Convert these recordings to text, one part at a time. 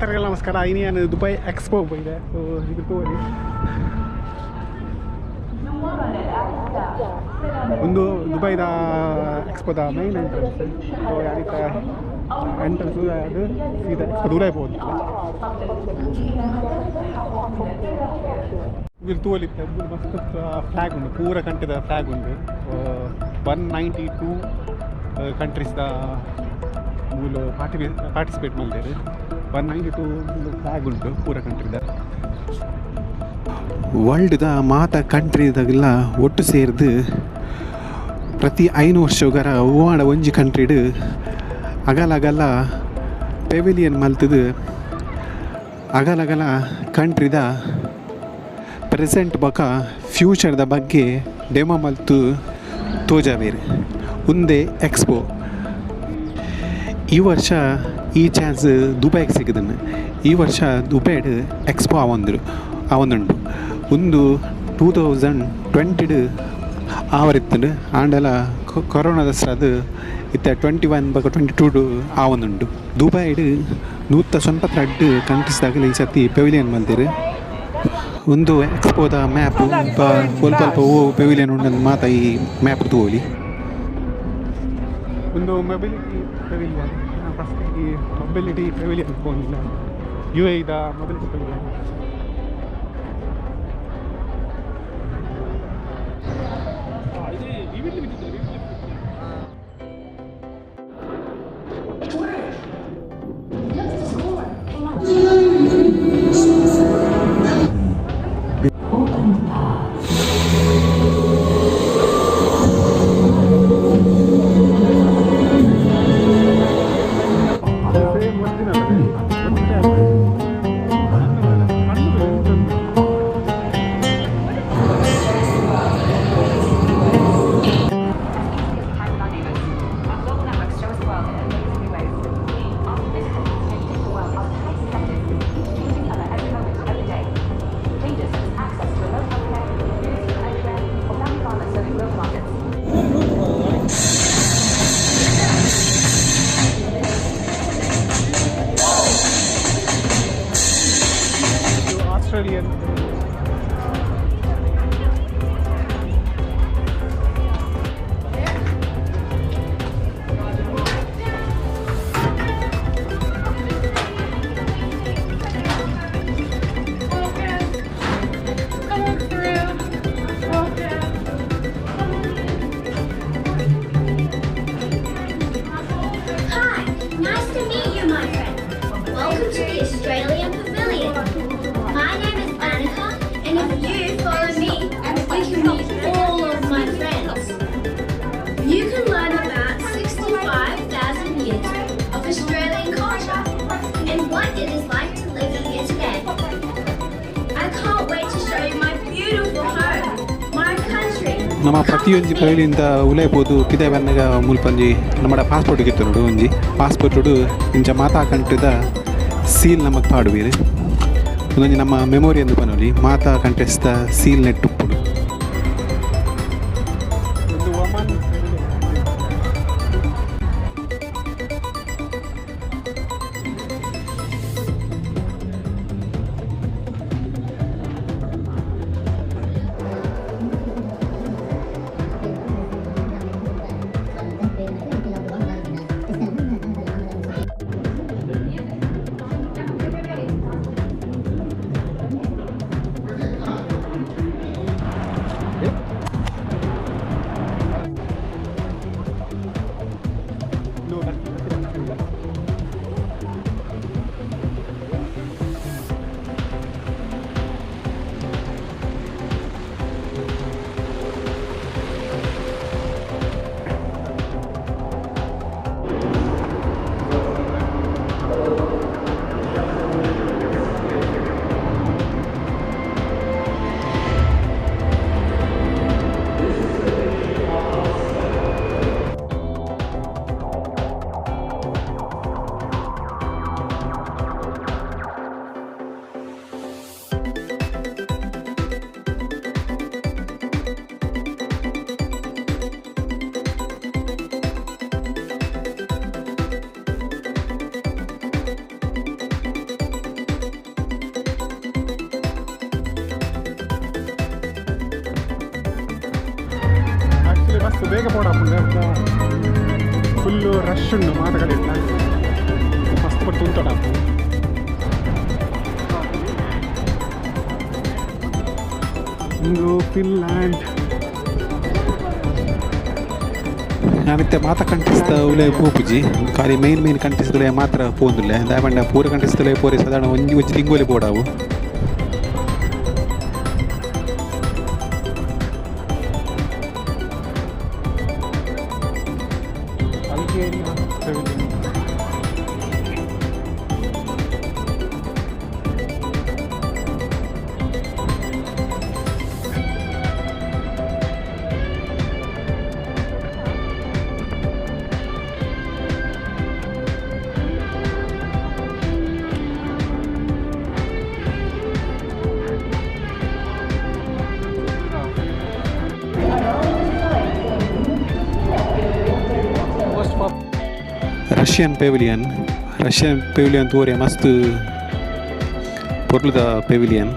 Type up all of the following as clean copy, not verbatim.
ಮಾತಾಡೋಲ್ಲ ನಮಸ್ಕಾರ. ಇನ್ನೇನು Dubai expo ಇದೆ. ಸೊ ಇದು ತೋರಿ ಒಂದು ದುಬೈದ ಎಕ್ಸ್ಪೋದ ಮೈನ್ ಎಂಟ್ರೆನ್ಸ್. ಸೊ ಯಾರಿತ ಎಂಟ್ರೆನ್ಸ್ ಅದು ಸೀದಾ ಎಕ್ಸ್ಪೋ ದೂರ ಹೋಗ್ಬೋದು. ಇಲ್ಲಿ ತೋಲಿತ್ತೆ ಮಸ್ತ್ ಫ್ಲ್ಯಾಗ್ ಉಂಟು, ಪೂರ ಕಂಟ್ರಿದ ಫ್ಲ್ಯಾಗ್ ಉಂಟು. 192 ಕಂಟ್ರೀಸ್ದ ಮೂಲ ಪಾರ್ಟಿಸಿಪೇಟ್ ಮಾಡಿದ್ದಾರೆ. 192 ಫ್ಲ್ಯಾಗ್ ಉಂಟು ಪೂರ ಕಂಟ್ರಿದ. ವರ್ಲ್ಡ್ದ ಮಾತ ಕಂಟ್ರಿದಾಗೆಲ್ಲ ಒಟ್ಟು ಸೇರಿದು ಪ್ರತಿ 5 ವರ್ಷಗರ ಹೂವಾಡ ಒಂಜಿ ಕಂಟ್ರಿಡ್ ಅಗಲಗಲ ಪೆವಿಲಿಯನ್ ಮಲ್ತದು ಅಗಲಗಲ ಕಂಟ್ರಿದ ಪ್ರೆಸೆಂಟ್ ಬಕ ಫ್ಯೂಚರ್ದ ಬಗ್ಗೆ ಡೆಮೋ ಮಲ್ತು ತೋಜಾವೇರು ಉಂದೆ ಎಕ್ಸ್ಪೋ. ಈ ವರ್ಷ ಈ ಚಾನ್ಸ್ ದುಬೈಗೆ ಸಿಗದನ್ನು. ಈ ವರ್ಷ ದುಬೈಡ್ ಎಕ್ಸ್ಪೋ ಆವಂದರು ಆವಂದುಂಡು. ಒಂದು 2020 ಆವರಿತ್ತಂಡು ಆಂಡಲ ಕೊರೋನಾದ ಅದು ಇತ್ತ 21 ಬಕ 22 ಆವಂದುಂಡು. ದುಬೈಡ್ 192 ಕಂಟ್ರೀಸ್ದಾಗಲಿ ಈ ಸರ್ತಿ ಪೆವಿಲಿಯನ್ ಮಲ್ದಿರು. ಒಂದು ಎಕ್ಸ್ಪೋದ ಮ್ಯಾಪ್ ಸ್ವಲ್ಪ ಓ ಪೆವಿಲಿಯನ್ ಉಂಡು ಮಾತ ಈ ಮ್ಯಾಪ್ ತೋಲಿ. ಒಂದು ಮೊಬಿಲಿಟಿ ಪೆವಿಲಿಯನ್, ಫಸ್ಟ್ ಈ ಮೊಬಿಲಿಟಿ ಪೆವಿಲಿಯನ್ ಪೋನಿಲ್ಲ you ಎದ mobility pavilion. Australian. Hi, nice to meet you, my friend. Welcome to the Australian Pavilion. My name is Annika, and if you follow me, you can meet all of my friends. You can learn about 65,000 years of Australian culture and what it is like to live here today. I can't wait to show you my beautiful home, my country. ನಮ್ಮ ಪ್ರತಿಯೊಂಜಿ ಪೆವಿಲಿಯನ್ದ ಉಲೈಪೋದು ಪಿದೆ ಬನ್ನಗ ಮುಲ್ಪಂಜಿ ನಮ್ಮಡ passport ಗಿತ್ತು ನೋಡು. ಒಂಜಿ passport ಇಂಚ ಮಾತಾ ಕಂಟ್ರಿದ seal ನಮಕ್ ಪಾಡುವೀರು. ಒಂದೊಂಜಿ ನಮ್ಮ memory ಎಂದು ಪನೊಲಿ ಮಾತಾ ಕಂಟ್ರೀಸ್ದ ಸೀಲ್ ನೆಟ್ಟುಪ್ಪುಡು. ಒಂದು ಒಮನ್ ಪೆವಿಲಿಯನ್. ಮಸ್ತ್ ಬೇಗ ಪೋಡಾಪುಂಡು ಫುಲ್ಲು ರಶ್ ಉಂಡು ಮಾತ ಕಡೆ ಇಲ್ಲ ಮಸ್ತ್ ಪಟ್ಟು ಉಂಟೋಡಾಪು. ಇಂದು ಫಿನ್ಲ್ಯಾಂಡ್ ನಾನಿತ್ತೆ ಮಾತ ಕಂಟ್ರೀಸ್ದ ಉಲೆ ಪೋಪುಜಿ ಖಾಲಿ ಮೈನ್ ಮೈನ್ ಕಂಟ್ರೀಸ್ದಲೆ ಮಾತ್ರ ಪೋಂದುಲ್ಲೆ ದಾಯಪಂಡ ಪೂರ ಕಂಟ್ರೀಸ್ದಲೆ ಪೋರೆ ಸಾಧಾರಣ ಒಂಜಿ ಒಂಜಿ ತಿಂಗೊಲೆ ಪೋಡಾವು. Bulgaria pavilion. Russian pavilion, Russian pavilion ತೂರೆ ಮಸ್ತ್ ಪೊರ್ಲುದ ಪೆವಿಲಿಯನ್.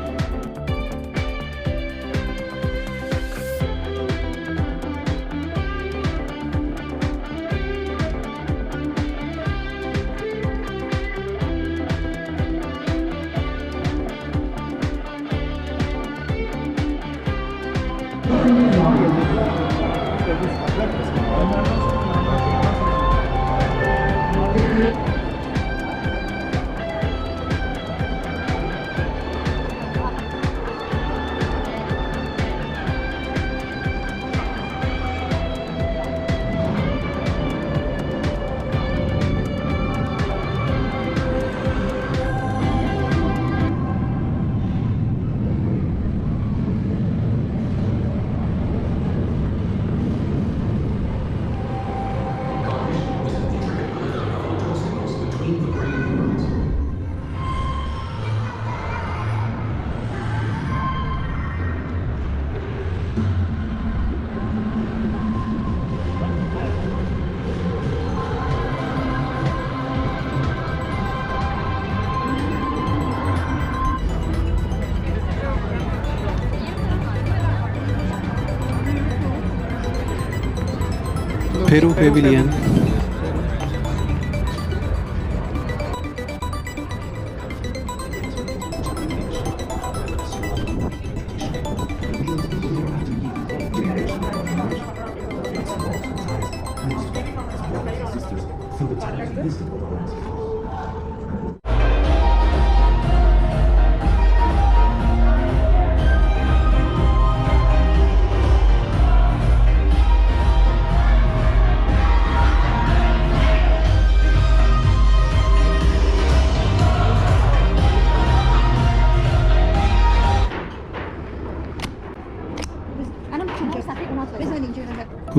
Peru pavilion.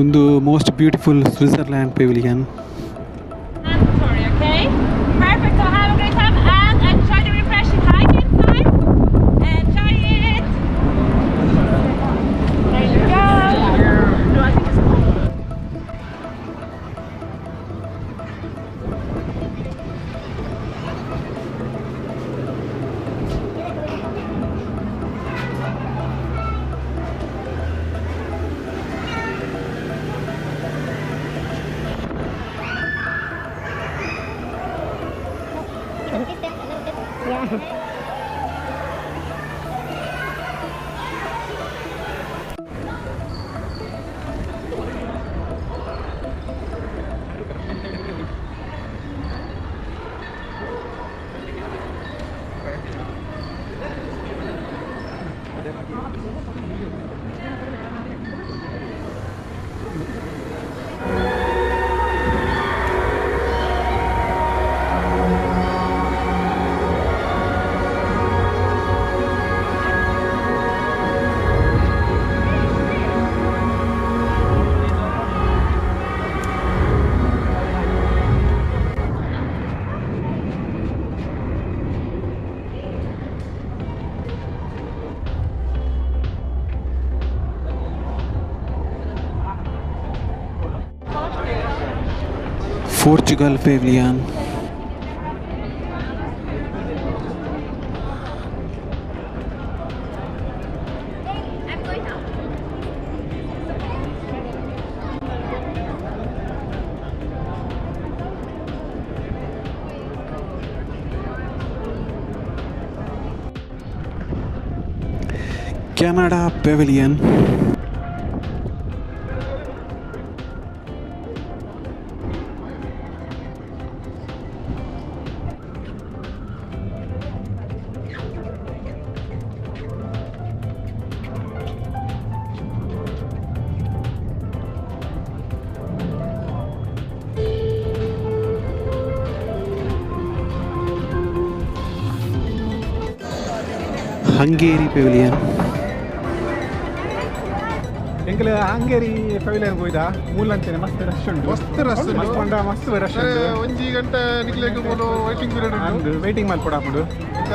ಉಂದು most beautiful Switzerland pavilion. Okay, perfect. So have a great time and enjoy the refreshing hike inside. Enjoy it. There you go. No, I think it's cool. Portugal pavilion. I'm going now. Canada pavilion. Hungary pavilion. ಎಂಕಲ್ Hungary pavilion ಪೋಯ್ದ ಮೂಲಂಚನೆ ಮಸ್ತ್ rush ಉಂಟು. ಮಸ್ತ್ rush ಉಂಟು. ಮಸ್ತ್ ಪಂಡ ಮಸ್ತ್ ರಶ್ ಉಂಟು. ಒಂಜಿ ಗಂಟೆ ನಿಕ್ಲೆಗ್ ಮೂಲು ವೈಟಿಂಗ್ ಪೀರಿಯಡ್ ಉಂಟು. ಅಂದ್ ವೈಟಿಂಗ್ ಮಲ್ಪೊಡಾಪುಂಡು.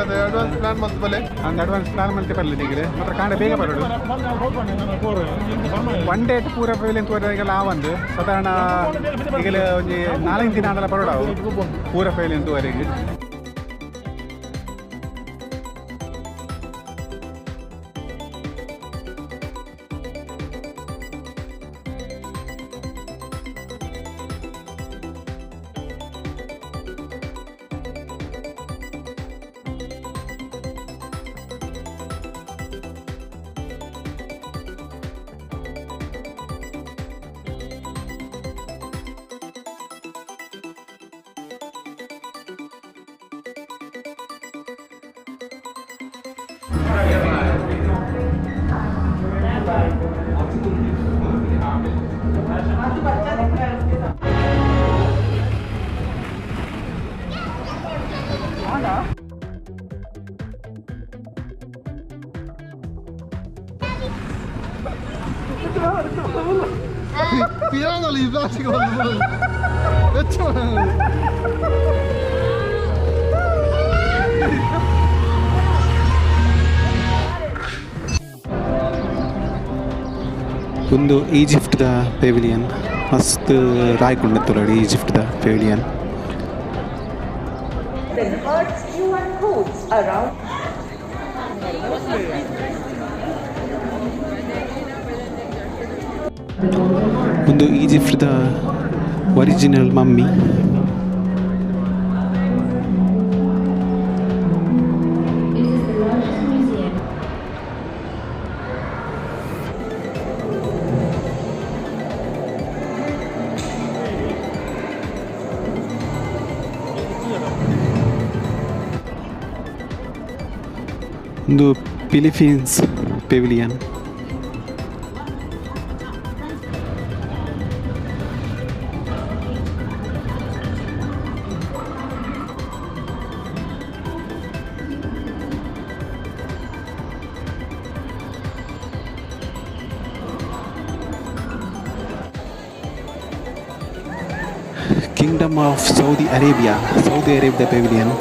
ಅದು ಅಡ್ವಾನ್ಸ್ ಪ್ಲಾನ್ ಮಲ್ತ್ ಬಲೆ. ಅಂದ್ ಅಡ್ವಾನ್ಸ್ ಪ್ಲಾನ್ ಮಲ್ತೆ ಬರಲಿ ನಿಗಲೆ ಮಾತ್ರ ಕಾಂಡೆ ಬೇಗ ಬರೋಡು. ಒನ್ ಡೇ ಪೂರ ಪೆವಿಲಿಯನ್ ತೂವರೆಗೆಲ್ಲ ಆವಂದು ಸಾಧಾರಣ ಈಗಲೇ ಒಂಜಿ ನಾಲ್ಕು ದಿನ ಆಂಡಲ ಬರೋಡಾವು ಪೂರ ಪೆವಿಲಿಯನ್ ತೂವರೆಗೆ. ಒಂದು ಈಜಿಪ್ಟ್ದ ಪೆವಿಲಿಯನ್ ಮಸ್ತ್ ರಾಯ್ಕೊಂಡತ್ತೊಳಗಡೆ ಈಜಿಪ್ಟ್ದ pavilion. Then Earth's QR codes around. ಒಂದು ಈಜಿಪ್ಟ್ದ original mummy. It is the largest museum. ಒಂದು Philippines pavilion. Kingdom of Saudi Arabia, Saudi Arabia pavilion.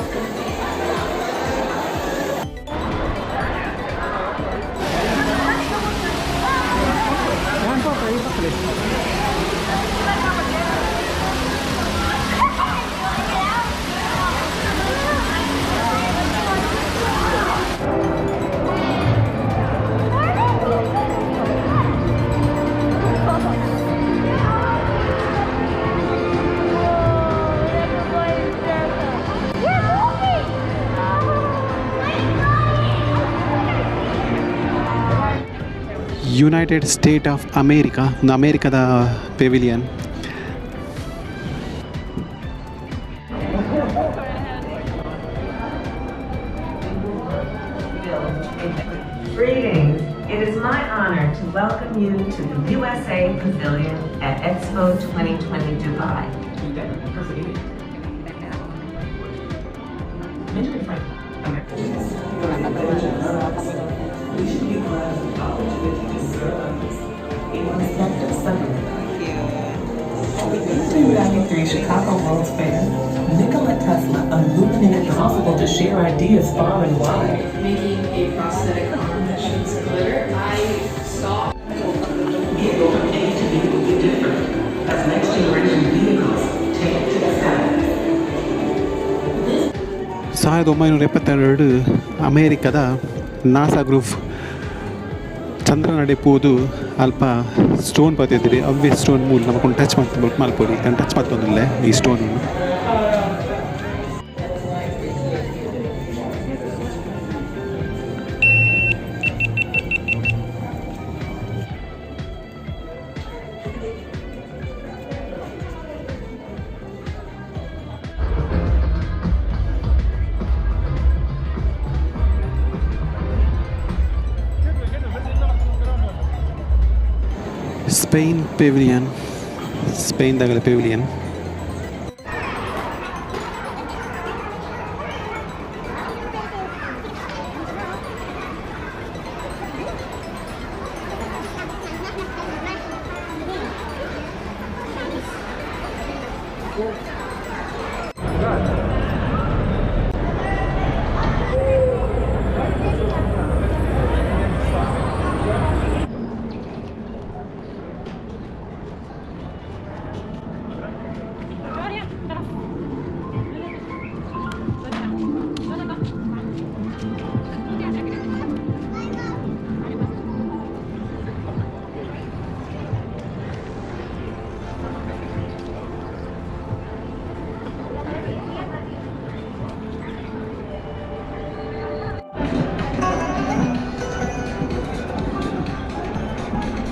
United State of America, ಒಂದು ಅಮೇರಿಕಾದ pavilion. Greetings. It is my honor to welcome you to the USA Pavilion at Expo 2020 Dubai. In respect of summer. At the 1893 Chicago World's Fair, Nikola Tesla illuminated the possible to share ideas far and wide. Making a prosthetic arm that shoots glitter. I saw Get from A to B will be different as next generation vehicles take to the skies. 1972 ಅಮೇರಿಕದ NASA group ಚಂದ್ರನಡೆ ಪೋದು ಅಲ್ಪ stone ಪತ್ತಿದ್ರಿ. ಅವ್ವೆ stone ಮೂಲ ನಮಕೊಂಡು touch ಮಾಡ್ತು ಮಲ್ಪೊಲಿ touch ಮಲ್ತೊಂದುಲ್ಲೆ ಈ stone. Spain pavilion, Spain ದಗಲ pavilion.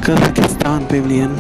Kazakhstan pavilion.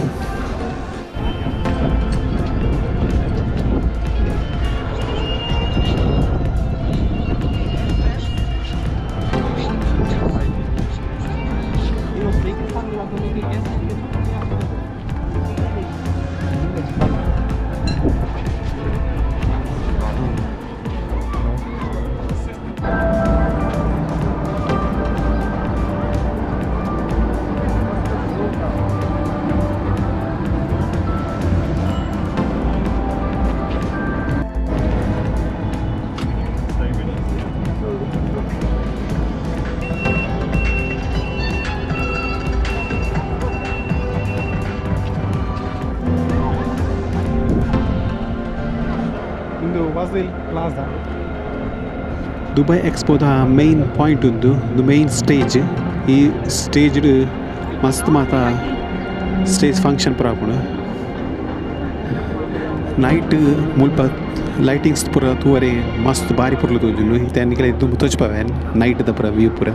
ಇಂದು Vasil plaza. Dubai ಎಕ್ಸ್ಪೋದ main point ಉಂದು, ಉಂದು ಮೇನ್ ಸ್ಟೇಜ್. ಈ ಸ್ಟೇಜ್ ಮಸ್ತ್ ಮಾತ ಸ್ಟೇಜ್ ಫಂಕ್ಷನ್ ಪೂರ ಆಪುಂಡು. ನೈಟ್ ಮುಲ್ಪ ಲೈಟಿಂಗ್ಸ್ ಪೂರ ತೂವರೆ ಮಸ್ತ್ ಬಾರಿ ಪೊರ್ಲು ತೋಜುಂಡು. ಇತ್ತೆ ನಿಕಲೆ ದುಂಬು ತೋಜ್ಪಾವೆ ನೈಟ್ ದ ಪೂರ ವ್ಯೂ ಪೂರ.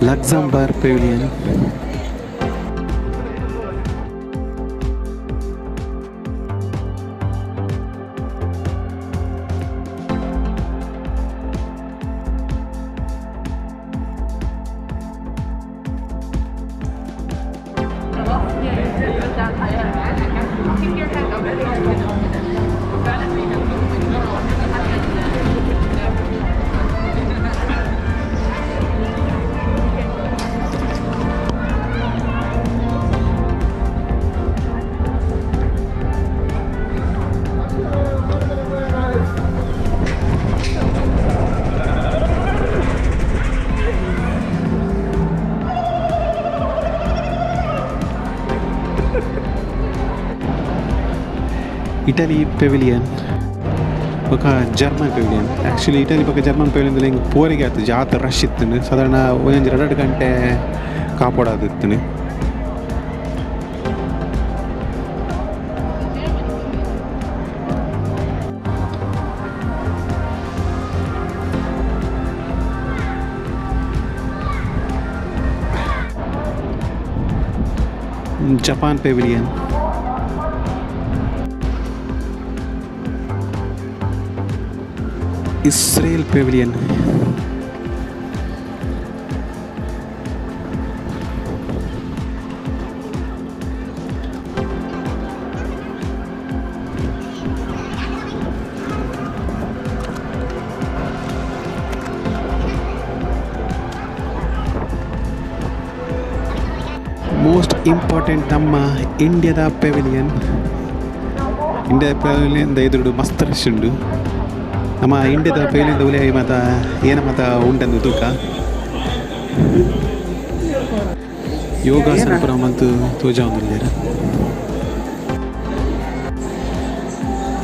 Luxembourg pavilion. Italy pavilion ಬೊಕ ಜರ್ಮನ್ ಪೆವಿಲಿಯನ್. ಆ್ಯಕ್ಚುಲಿ ಇಟಲಿ ಬೊಕ ಜರ್ಮನ್ ಪೆವಿಲಿಯನ್ ಇಂಕ್ ಪೋರಿಗೆ ಆತು ಜಾತ ರಶ್ ಇತ್ತುಂಡು. ಸಾಧಾರಣ ಒಂಜೊಂಜಿ ರಡ್ಡ್ ಗಂಟೆ ಕಾಪೊಡಾದಿತ್ತುಂಡು. Japan pavilion. Israel pavilion. Most important ನಮ್ಮ ಇಂಡಿಯಾದ ಪೆವಿಲಿಯನ್. ಇಂಡಿಯಾ ಪೆವಿಲಿಯನ್ ಎದುರುಡು ಮಸ್ತ್ ರಶ್ ಉಂಡು. ನಮ್ಮ ಇಂಡಿಯಾದ ಪೆವಿಲಿಯನ್ ಉಲೆ ಮಾತ ಏನ ಮಾತ ಉಂಟಂದು ತೂಕ ಯೋಗಾಸನ ಪುರ ಮಂತು ತೋಜಾವೊಂದುಲ್ಲೆರ್.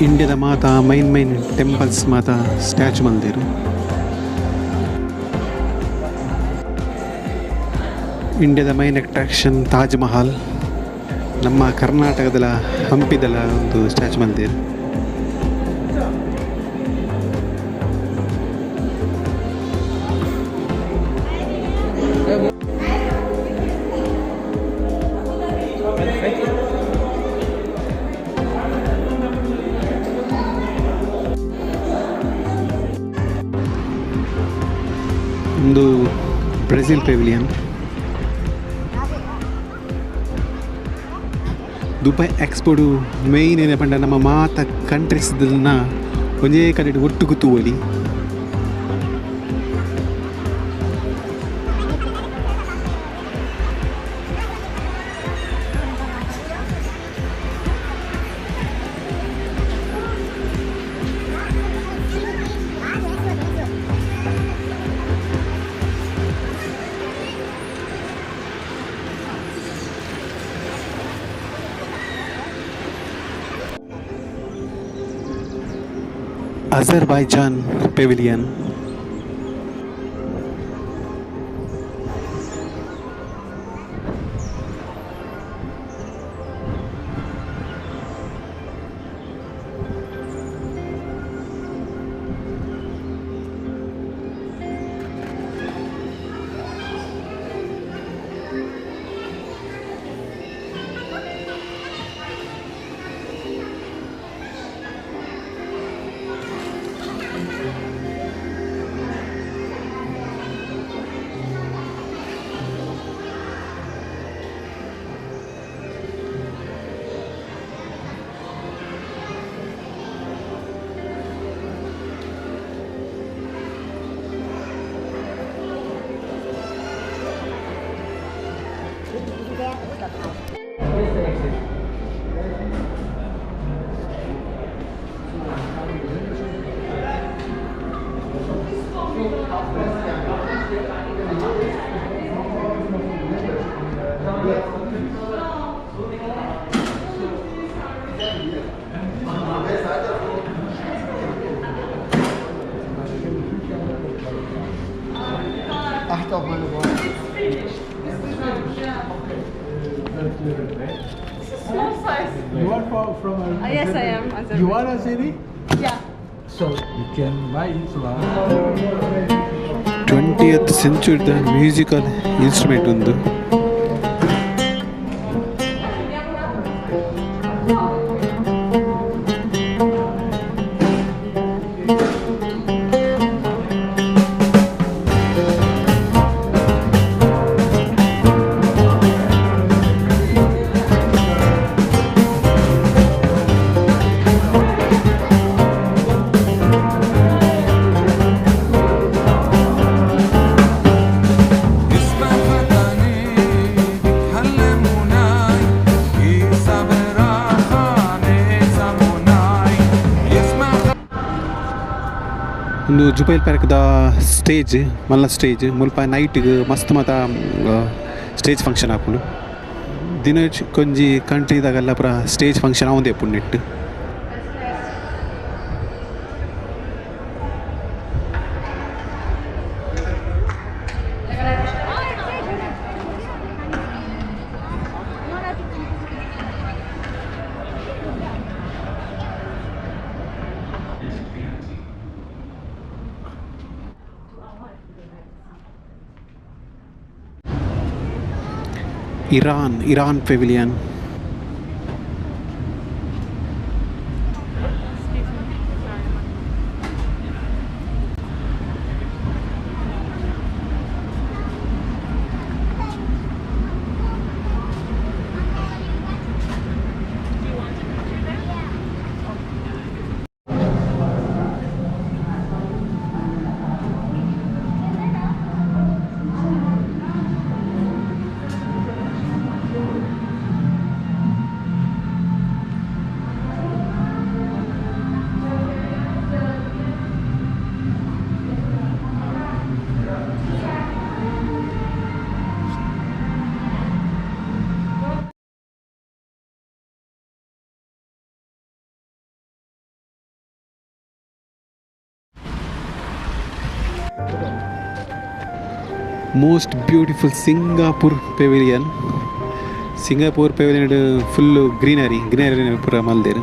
ಇಂಡಿಯಾದ ಮಾತಾ ಮೈನ್ ಮೈನ್ ಟೆಂಪಲ್ಸ್ ಮಾತಾ ಸ್ಟ್ಯಾಚು ಮಂದಿರ. ಇಂಡಿಯಾದ ಮೈನ್ ಅಟ್ರಾಕ್ಷನ್ ತಾಜ್ ಮಹಲ್, ನಮ್ಮ ಕರ್ನಾಟಕದ ಹಂಪಿದಲ ಒಂದು ಸ್ಟ್ಯಾಚು ಮಂದಿರ. ಒಂದು ಬ್ರೆಜಿಲ್ ಪೆವಿಲಿಯನ್. ದುಬೈ ಎಕ್ಸ್ಪೋಡು ಮೇಯ್ನ್ ಏನಪ್ಪ ನಮ್ಮ ಮಾತ ಕಂಟ್ರೀಸ್ನ ಒಂದೇ ಕಡೆ ಒಟ್ಟು ತೂವಲಿ. Azerbaijan Pavilion. Achte auf meine Worte. Small size. You are from Yes, I am. Azeri. You are Azeri? Yeah. So you can buy Islam. 20th century the musical instrument ಉಂದು. ಉಂದು ಜುಬೈಲ್ ಪಾರ್ಕ್ದ stage, ಮಲ್ಲ stage. ಮುಲ್ಪ ನೈಟ್ಗ್ ಮಸ್ತ್ ಮಾತ stage function ಆಪುಂಡು. ದಿನ ಕೊಂಜಿ ಕಂಟ್ರಿದಾಗೆಲ್ಲ ಪೂರ stage function ಆವೊಂದೇ ಉಪ್ಪುಂಡು ನೆಟ್ಟ್. Iran Pavilion. Excuse me. Sorry. Do you want a picture there? Most beautiful Singapore pavilion. Singapore pavilion full greenery, greenery ಪೂರ ಮಲ್ದೆರ್.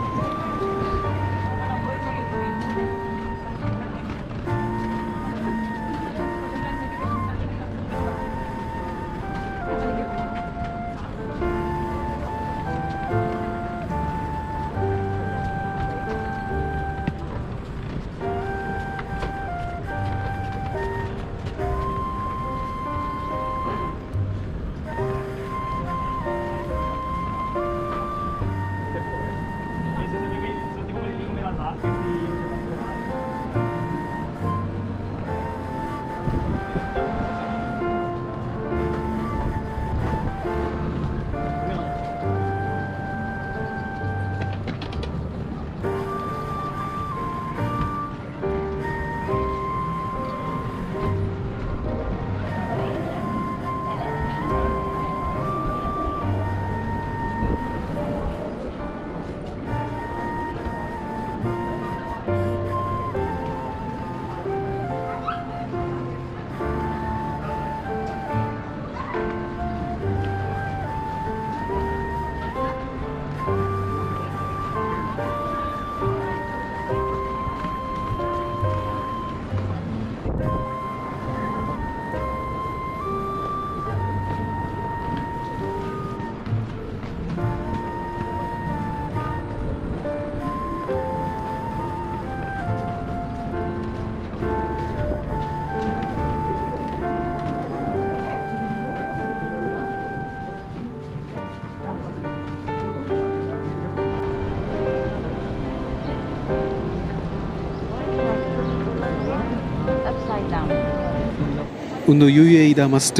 ಒಂದು ಯು ಎ ಇದ must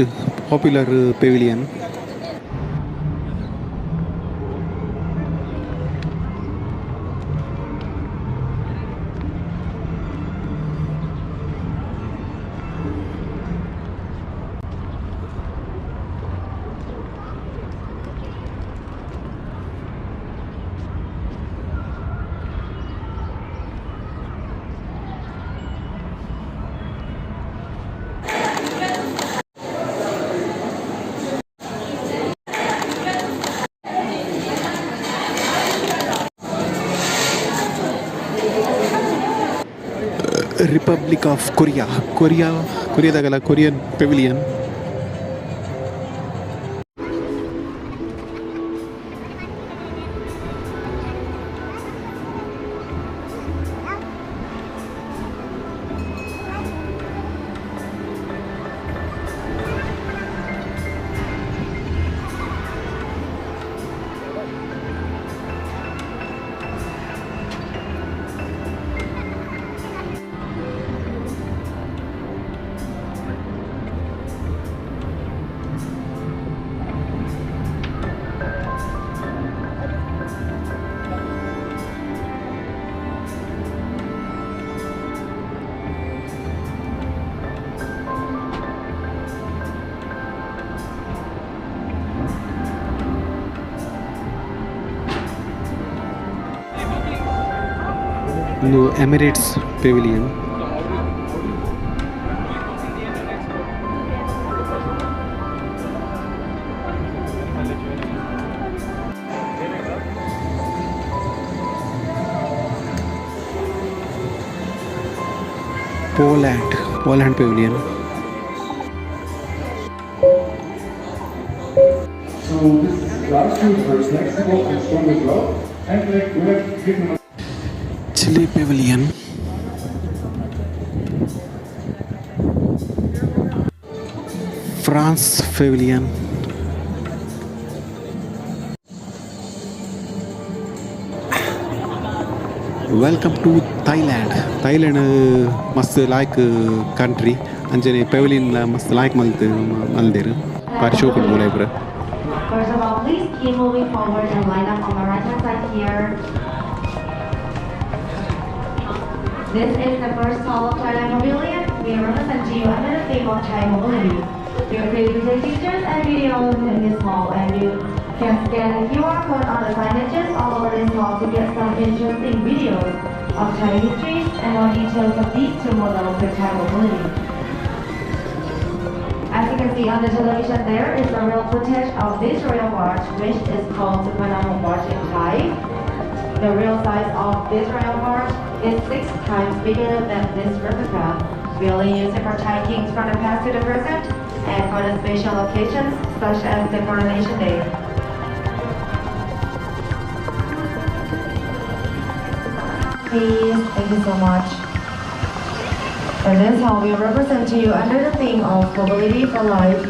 popular pavilion. Republic of Korea, Korea ಕೊರಿಯಾದಾಗಲ್ಲ Korean pavilion. ಒಂದು Emirates pavilion. Poland, Poland pavilion. So this last two is very flexible and strong as well. And like, we like to give them Chile pavilion. France pavilion. Welcome to Thailand. Thailand ಮಸ್ತ್ ಲಾಯ್ಕ್ country. ಅಂಚನೆ pavilion ಮಸ್ತ್ ಲಾಯ್ಕ್ ಮಲ್ತ್ ಮಲ್ದೇರು ಬಾರಿ ಶೋಕುಂಡು ಮೂಲ ಇಬ್ರು. First of all, please keep moving forward and line up on the right hand side here. This is the first hall of Thailand Pavilion. We represent you under the theme of Thai mobility. Feel free to take pictures and videos in this hall, and you can scan the QR code on the signages all over this hall to get some interesting videos of Thai histories and more details of these two models for Thai mobility. As you can see on the television, there is a real footage of this royal barge, which is called Suvarnabhumi Barge in Thai. The real size of this royal barge is 6 times bigger than this replica. We only use it for Thai kings from the past to the present and for the special occasions such as the Coronation Day. Please, thank you so much. For this hall, we represent to you under the theme of Mobility for Life.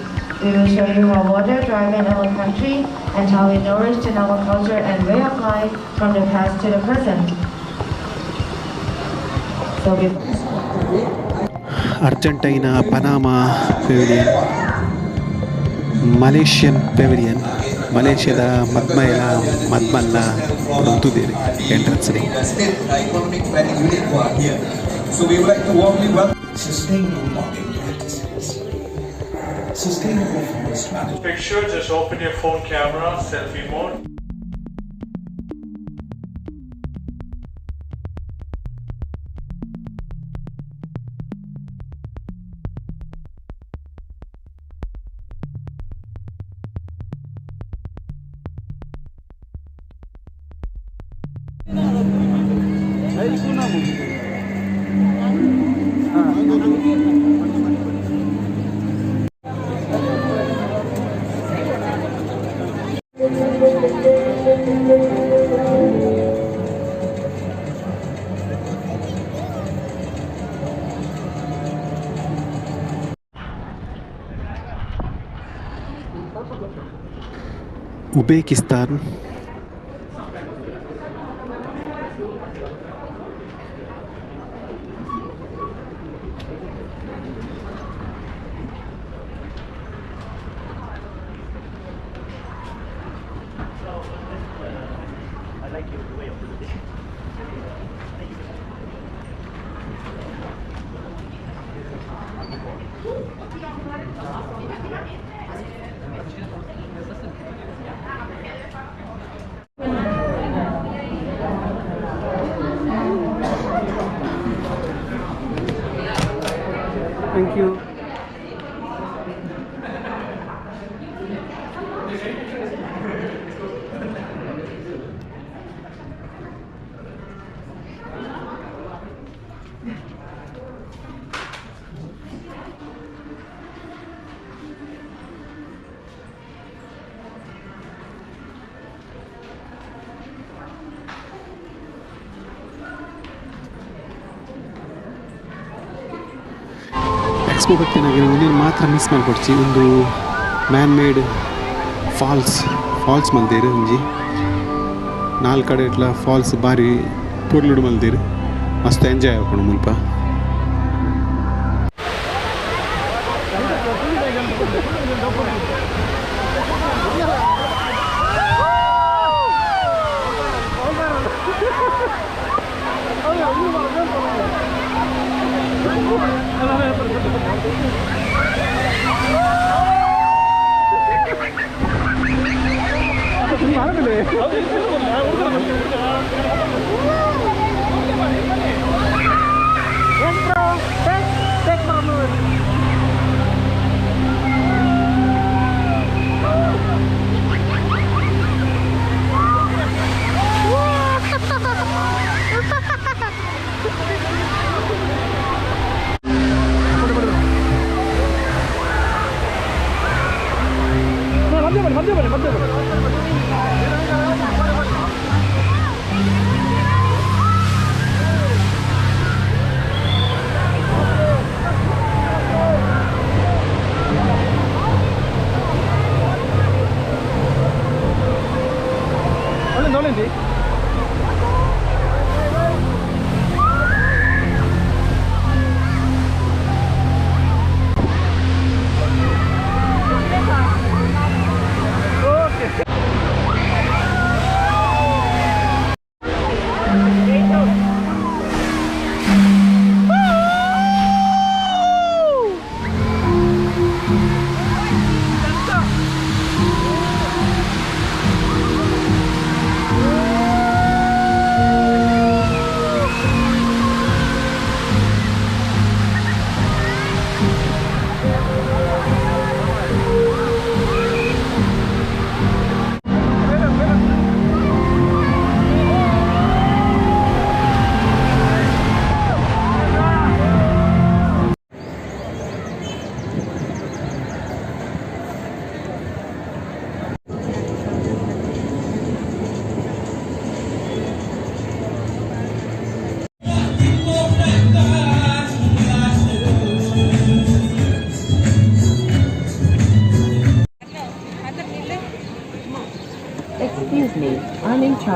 We will show you how water drives in our country and how it nourished in our culture and way of life from the past to the present. So we Argentina, Panama pavilion, Malaysian pavilion, ಮಲೇಷ್ಯಾದ ಮದ್ಮೈಲ ಮದ್ಮಲ್ಲ ತೂದೇರಿ entrance. Economic Planning Unit who are here. So we would like to warmly welcome sustainable logging practices, sustainable forest management. Picture, just open your phone camera, selfie mode. Uzbekistan, Thank you. Expo ಬತ್ತಿನಾಗ ಉಂದೆನ್ ಮಾತ್ರ miss ಮಲ್ಪೊಡ್ಚಿ. ಉಂದು man ಮೇಡ್ falls, falls ಮಲ್ದೇರು. ಒಂಜಿ ನಾಲ್ ಕಡೆ ಇಟ್ಲ falls ಬಾರಿ ಪೊರ್ಲುಡು ಮಲ್ದೇರು. ಮಸ್ತ್ ಎಂಜಾಯ್ ಆಪುಂಡು ಮುಲ್ಪ.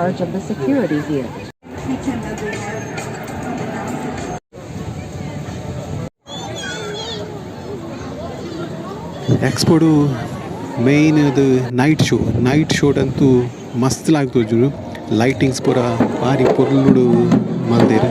charge of the security here. ಎಕ್ಸ್ಪೋಡು main ಅದು ನೈಟ್ ಶೋ. ನೈಟ್ ಶೋಡ್ ಅಂತೂ ಮಸ್ತ್ ತೋಜುಂಡು. ಲೈಟಿಂಗ್ಸ್ ಪೂರ ಬಾರಿ ಪೊರ್ಲುಡು ಮಲ್ದೆರ್.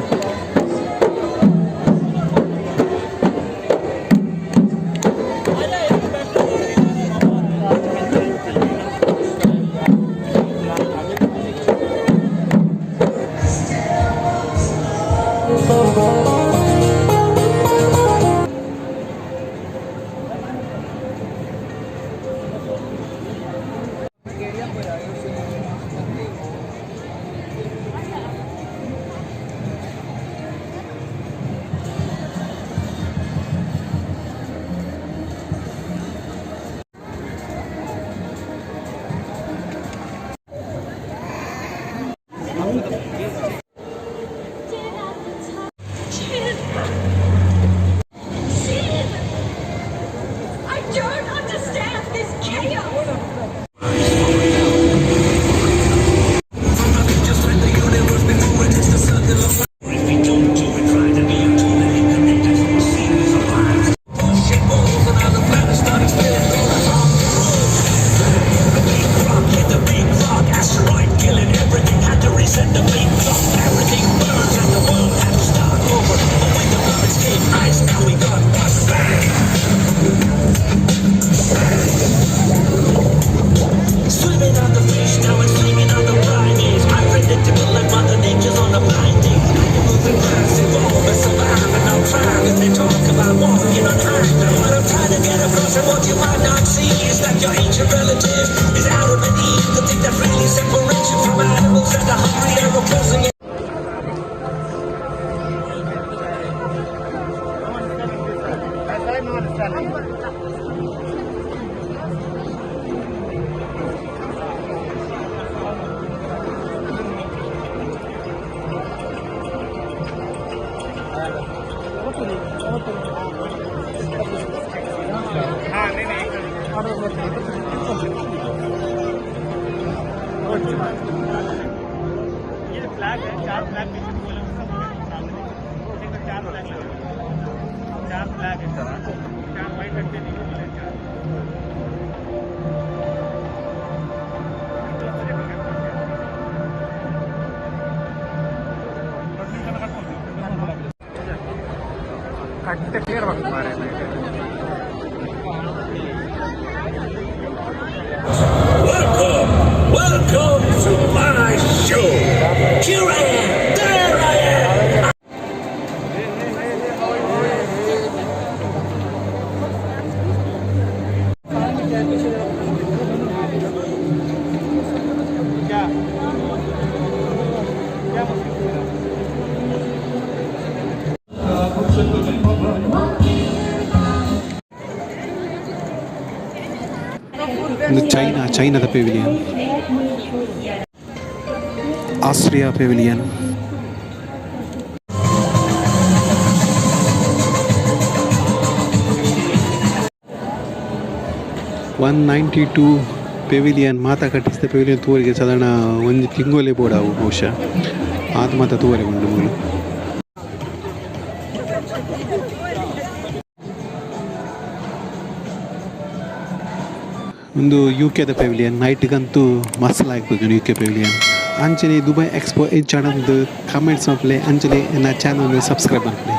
I don't understand this chaos. ये फ्लैग है, चार फ्लैग पीछे सामने चार फ्लैग लगे, चार फ्लैग है, चार वाइट रखते नहीं मिले चार। ಕಟ್ಟೆ ಕ್ಲಿಯರ್ ಮಾರ್ರೆ. Welcome, welcome to my show. Here I am, there I am. ಒಂದು ಚೈನಾ, ಚೈನಾದ pavilion, Austria pavilion. 192 pavilion ಮಾತ ಕಟ್ಟಿಸಿದ ಪೆವಿಲಿಯನ್ ತೂವರಿಗೆ ಸಾಧಾರಣ ಒಂಜಿ ತಿಂಗೊಲೆ ಬೋಡಾವು ಬಹುಶಃ. ಆತ್ ಮಾತ ತೂವರೆ ಉಂಡು ಮೂಲು. ಒಂದು ಯು ಕೆದ ಪೆವಿಲಿಯನ್ ನೈಟ್ಗಂತೂ ಮಸ್ತ್ ಆಗ್ತದೆ ಯು ಕೆ ಪೆವಿಲಿಯನ್. ಅಂಚನೆ ದುಬೈ ಎಕ್ಸ್ಪೋ ಎಂಚಾಣಂದು ಕಮೆಂಟ್ಸ್ ಮಲ್ಪಲೆ. ಅಂಚನೆ ಎನ್ನ ಚಾನಲ್ ಸಬ್ಸ್ಕ್ರೈಬ್ ಮಲ್ಪಲೆ.